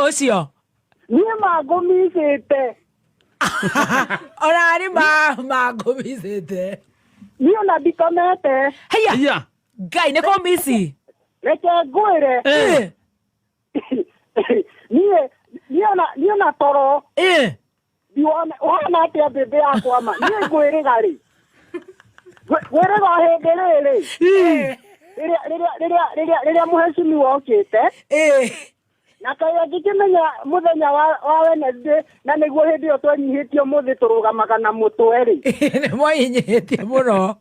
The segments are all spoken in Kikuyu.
Ũcio. Niĩ mangũmicĩte. Ona arĩ mangũmicĩte. Niĩ ona ndikomete. Haiya. Iya. Ngai nĩ kũmici. Reke ngwĩre. Niĩ ona toro. Ndiwona ũhana atĩa mbĩmbĩ yakwa ma. Niĩ ngwĩrĩga rĩ. Ngwĩrĩga o hĩndĩ rĩrĩ. Rĩrĩa rĩrĩa rĩrĩa rĩrĩa rĩrĩa mũhecimiwa okĩte. Na kaĩ angĩkĩmenya mũthenya wa Wednesday na nĩguo hĩndĩ ĩyo twenyihĩtie ũmũthĩ tũrũgamaga na mũtwe rĩ. Nĩ mwenyihĩtie mũno.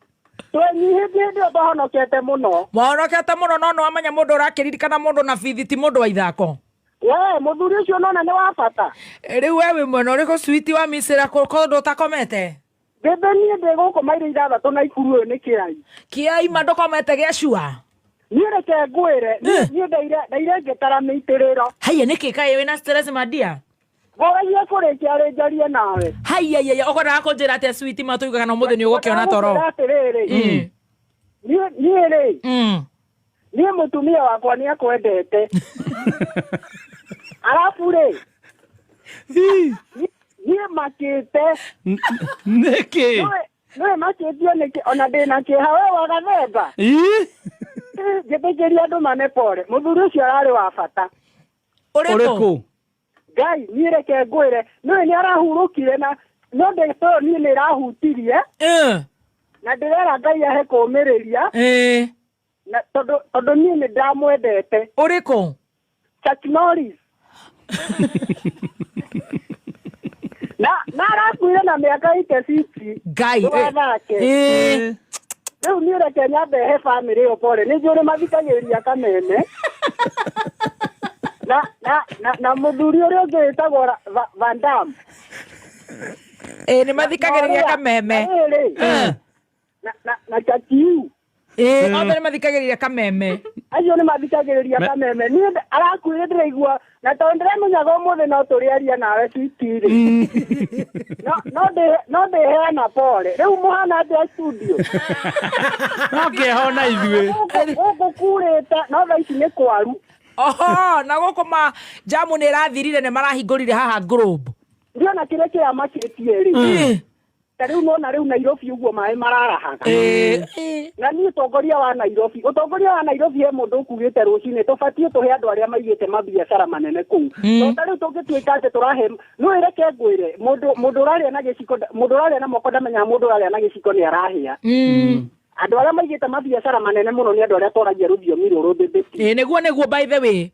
Twenyihĩtie hĩndĩ ĩyo twahonokete mũno. Mwahonokete mũno no nĩwamenya mũndũ ũrakĩririkana mũndũ na bithi ti mũndũ wa ithako. We mũthuri ũcio nona nĩ wa bata. Rĩu we wĩ mwena ũrĩkũ switi wa micĩra kũndũ ũtakomete? Mbembe niĩ ndĩ gũkũ mairo 6 na ikuru ũyũ nĩ kĩai. Kĩai ma ndũkomete gĩa cua? Niĩ reke ngwĩre, niĩ ndaire ngĩtara mĩitĩrĩro. Haiya nĩkĩ kaĩ wĩna stress madia? Ngoragia kũrĩkia rĩ njarie nawe. Haiya haiya ũkwendaga kũnjĩra atĩa switi ma tũigue kana ũmũthĩ nĩ ũgũkĩona toro? Ngwendaga gũkwĩra atĩrĩrĩ. Niĩ rĩ. Niĩ mũtumia wakwa nĩ akwendete. Arabu rĩ. Niĩ makĩte. Nĩkĩ? Nĩwe makĩtio nĩkĩ ona ndĩna kĩeha we wa Gathemba. Njĩtĩkĩria andũ mane pole. Mũthuri ũcio ararĩ wa bata. Ũrĩkũ? Ngai, niĩ reke ngwĩre, nĩwe nĩ arahurũkire na no ndeto niĩ nĩ ĩrahutirie. Na ndĩrera Ngai ahe kũũmĩrĩria. Na tondũ niĩ nĩ ndamwendete. Ũrĩkũ? Chuck Norris. Na arakuire na mĩaka 86. Ngai. Ndũgathake. Rĩu niĩ reke nyambe he bamĩrĩ ĩyo pole. Nĩ njũĩ mathikagĩrĩria kameme. Na mũthuri ũrĩa ũngĩ wĩtagwo Van Damme. Nĩ mathikagĩrĩria kameme. Na Chakiu. Othe nĩ mathikagĩrĩria kameme. Acio nĩ mathikagĩrĩria kameme. Niĩ arakuire ndĩraigua na tondũ ndĩramenyaga ũmũthĩ no tũrĩaria nawe switi rĩ. No ndĩheana pole. Rĩu mũhana atĩa studio? No kĩeha ona ithuĩ. Gũkũ kurĩte no thaa ici nĩ kwaru. Oho, na gũkũ ma jamu nĩ ĩrathirire nĩ marahingũrire haha Globe. Ndiona kĩrĩa kĩramakĩtie rĩ. Ta rĩu nona rĩu Nairobi ũguo maĩ mararahaga. Na niĩ ũtongoria wa Nairobi, ũtongoria wa Nairobi he mũndũ ũkugĩte rũcinĩ tũbatiĩ tũhe andũ arĩa maigĩte mabiacara manene kũu. Tondũ ta rĩu tũngĩtuĩka atĩ tũrahe, no ĩreke ngwĩre, mũndũ ũrarĩa na gĩciko, mũndũ ũrarĩa na moko ndamenyaga mũndũ ũrarĩa na gĩciko nĩ arahĩa. Andũ arĩa maigĩte mabiacara manene mũno nĩ andũ arĩa twaragia rũthiomi rũrũ ndĩndĩti. Nĩguo, nĩguo, by the way.